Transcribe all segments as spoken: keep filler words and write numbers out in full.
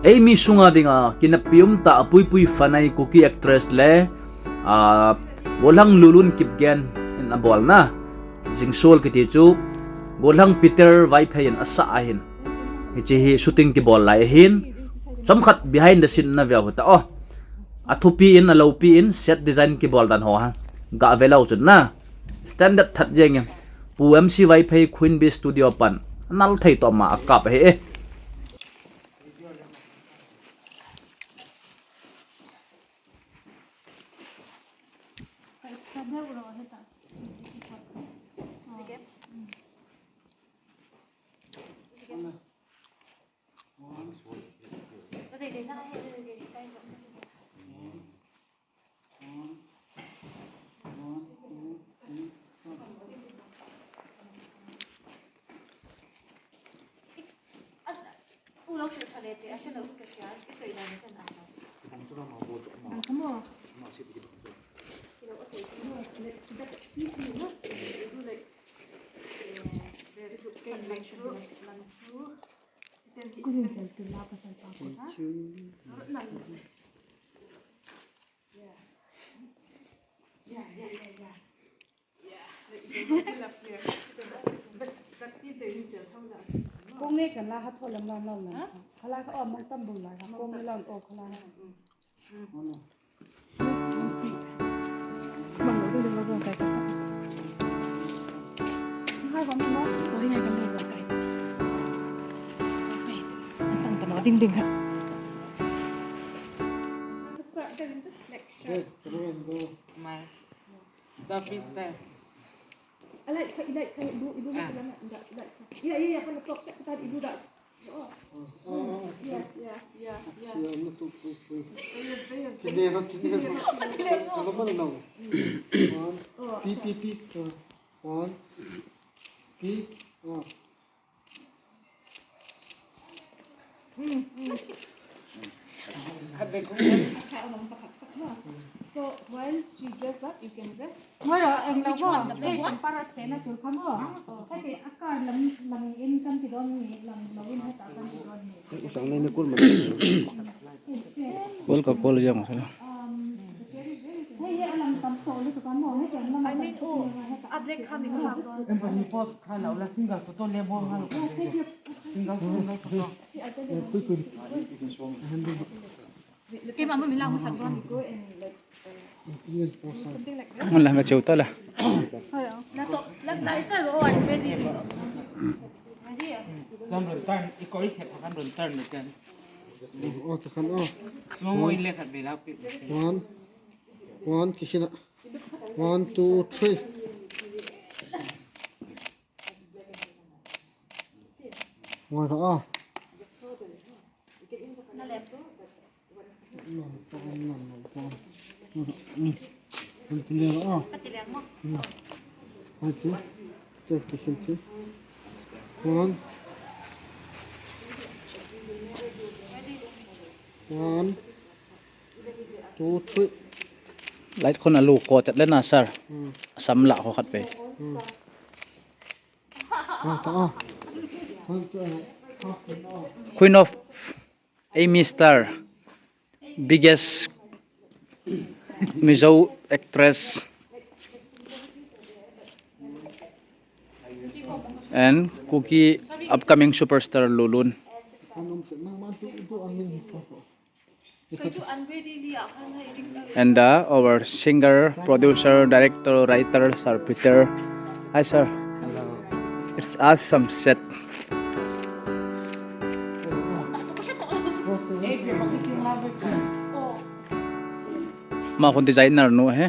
Eimi sunga dinga kinapi umtah a Puipui Fanei Kuki actress le, ah, Golhang Lulun Kipgen in abolna Jingsol kiti chu Golhang Peter Vaiphei in asah ahin. Hiche hi shooting kibol lai ahin. Chomkhat behind the scene na veu hita o. Athupi in, alopi in, set design kibol dan ho ha. Gave lou chun na. Standard that jeng in. Pu M C Vaiphei Queen Bee Studio pan. Nal thei toh ma akap ahi e. Kong ne kan la ha tho lam lam lam na. Hala ka om mang tam bul la. Kong ne lam o khala. Mang lo ding ding lo zong kai chak chak. Hai bang mo. Oi ngai kan lo zong kai. Zong kai. An tang tama ding ding ha. Start the selection. Smile. Tapi style. I like, I like, I do, I do Ah. Like, I like, I like. Yeah, yeah, yeah, from the top, check that, I do that. Oh. Oh, oh, oh. Yeah, yeah, yeah, yeah. Siya, ano to, to, to. Ayun, ayun. Tinero, tinero. Tinero. Ano man lang? One. Oh, P, P, P. Uh, one. P. Oh. So while she dress up, you can rest. Which one? The place? Para tena tur kamo. Hati akar lang lang in kan ti don ni lang lawin hata kan ti don ni. Usang na ni kul man. Kol ka kol jang sala. I mean, oh, a black coming. Em pa ni pot kha lau la single photo le bol ha. Single single photo. Kei ma ma mi lang masak don. Mun la nga cheu ta la. La to, la chai sa lo, I'm ready. Ready? Jam ron turn, i koi thep kan ron turn le kan. Oh, ta kan oh. Slow mo in le khat be la pi. One. One, kikhin a. One, two, three. Ngoi ka a. One. One. Two, three. Light khun alu ko chat le na, sir. Hmm. Sam la ko khat pe. Hmm. Ah, ta, ah. Queen of Eimi Star, biggest Mizo actress, and Kuki upcoming superstar Lulun. And uh, our singer, producer, director, writer, Sir Peter. Hi, sir. Hello. It's awesome set. Ma khun designer nu he.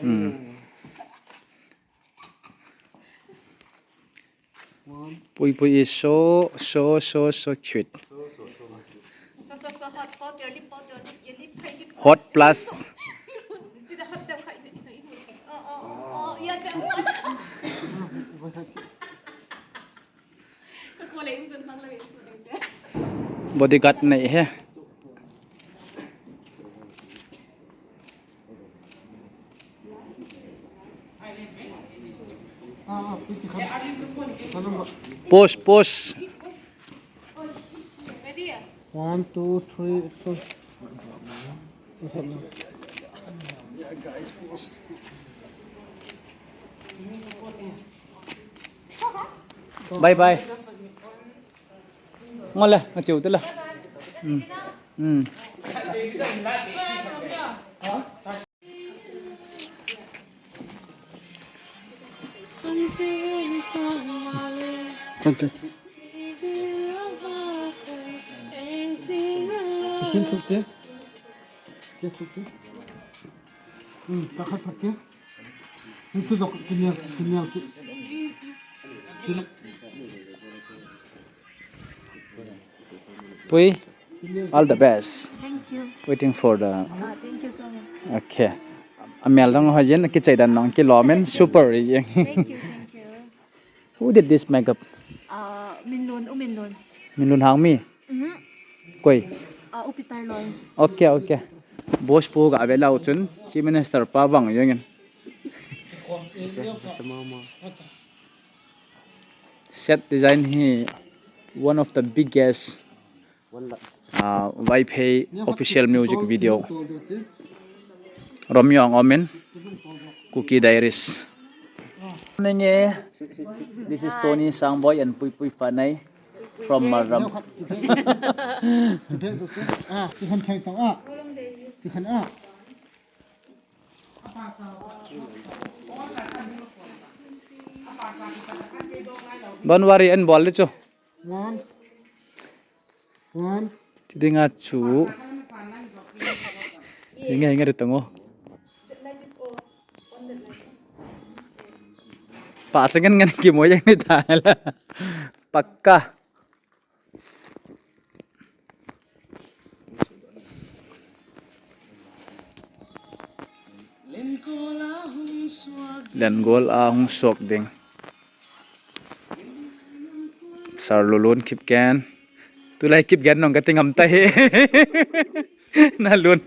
Hmm. Puipui is so, so, so, so cute. So, so, so much. So, so, so hot. Pout your lip, pout your lip, your lips, your lips. Hot plus. Bodyguard nei he. Pause, pause. One, two, three, action. Bye bye. Ngole, ngachiu tela. Hmm. Hmm. Thank you. Isin sukte. Ke sukte. Hmm, takha sukte. Itu dok, kinial, kinial ki. Kinial. Pui, all the best. Thank you. Waiting for the. Ah, thank you so much. Okay. Amel dong ho yen kichai dan nong kilomen super yen. Thank you, thank you. Who did this makeup? Ah, Minlun, U Minlun. Minlun Hangmi? Mhm. Koi? Ah, U Peter Loi. Okay, okay. Boss pu ga ve lau chun, Chief Minister pa bang yengin. Set design hi one of the biggest, uh, Vaiphei official music video. Romeo Ngomin, Kuki Diaries. Nenge, this is Tony Sangboy and Pui Pui Fanai from Maram. Ah, tikhan chai tong ah. Tikhan ah. Don't worry, en bol le chu. One. One. Ti dinga chu. Inga, inga de tango. Pa chengen ngen ki mo yang ni ta la. Pakka. Lengol a hung suak ding. Sir Lulun Kipgen. Tulai Kipgen nong kati ngam ta hi. Na lun.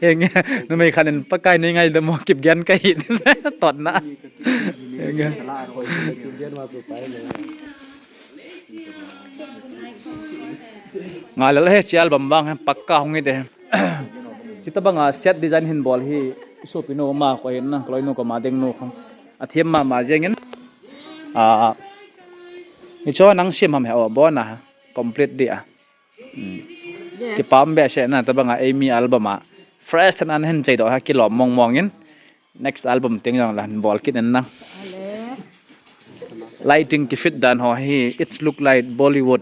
Eng, numei khat in Pakai nei ngaidam o Kipgen kahi. Totna. Eng. Ngai lel he, hiche album vang hi pakka hung hi de. Hitabanga set design hin bol hi, i sopinu ma ko hin na, ka loinu ko ma ding nu khong. Athem mama jengin. Ah, hichu nang sem ham he, o, bon a, complete di a. Hmm. Yes. Kipah behseh na, tabanga eimi album a fresh tah a nahin cheidoh a kilom mong mong in. Next album teng jong la hin bol kit in nang. Ale. Lighting kifit dan ho hi, it's look like Bollywood.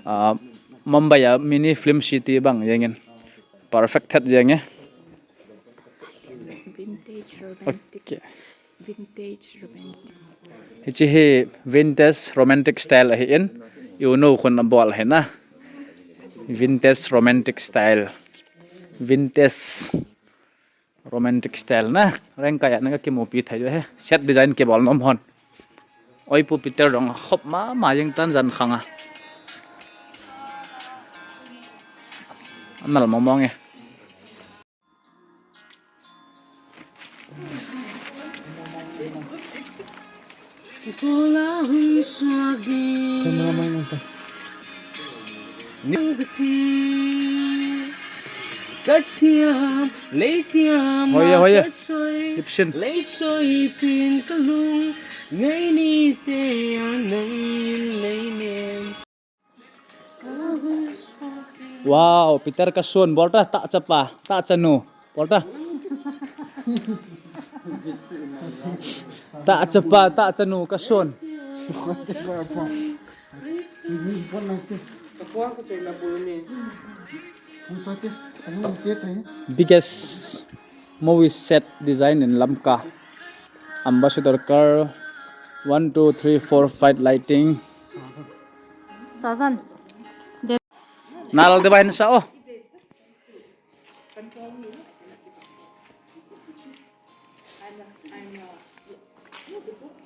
Ah, Mumbai a mini film city bang jengin. Perfect thet jeng e. Vintage romantic. Okay. Vintage romantic. Hiche hi vintage romantic style ahi in. U nu khun abol ahi na. Vintage romantic style. Vintage romantic style na. Rengkai a na ka kimupi thei u hi. Set design kibol nom hon. Oi pu Peter dong khop mama jeng tan jan khang a. Anal mong mong e. Cameraman ata. Hoiya, hoiya. Ipsin. Wow, Peter kasun, bol ta, ta chapa, ta chanu, bol ta. Ta chapa, ta chanu, kasun. Biggest movie set design in Lamka. Ambassador car, one, two, three, four, five lighting. Sajan. Nal de bain sa o.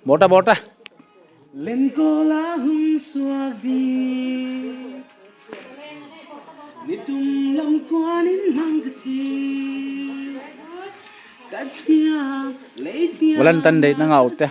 Bol ta, bol ta. Lenkola hung suak di. Nitum lam kuan in mang ka thi. Ka tia, lei tia. Walan tan dei na ngau te.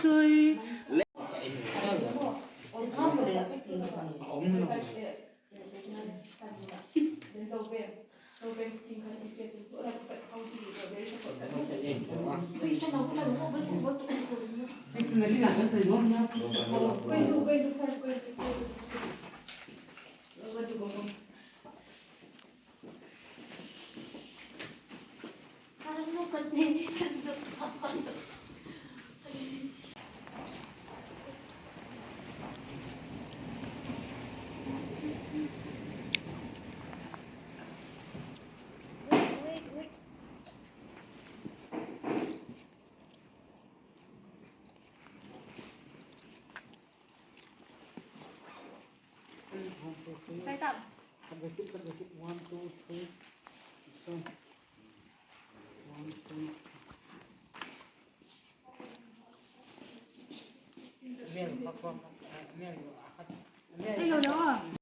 Sai tam. One, two, three. One, two, three. Hello, hello.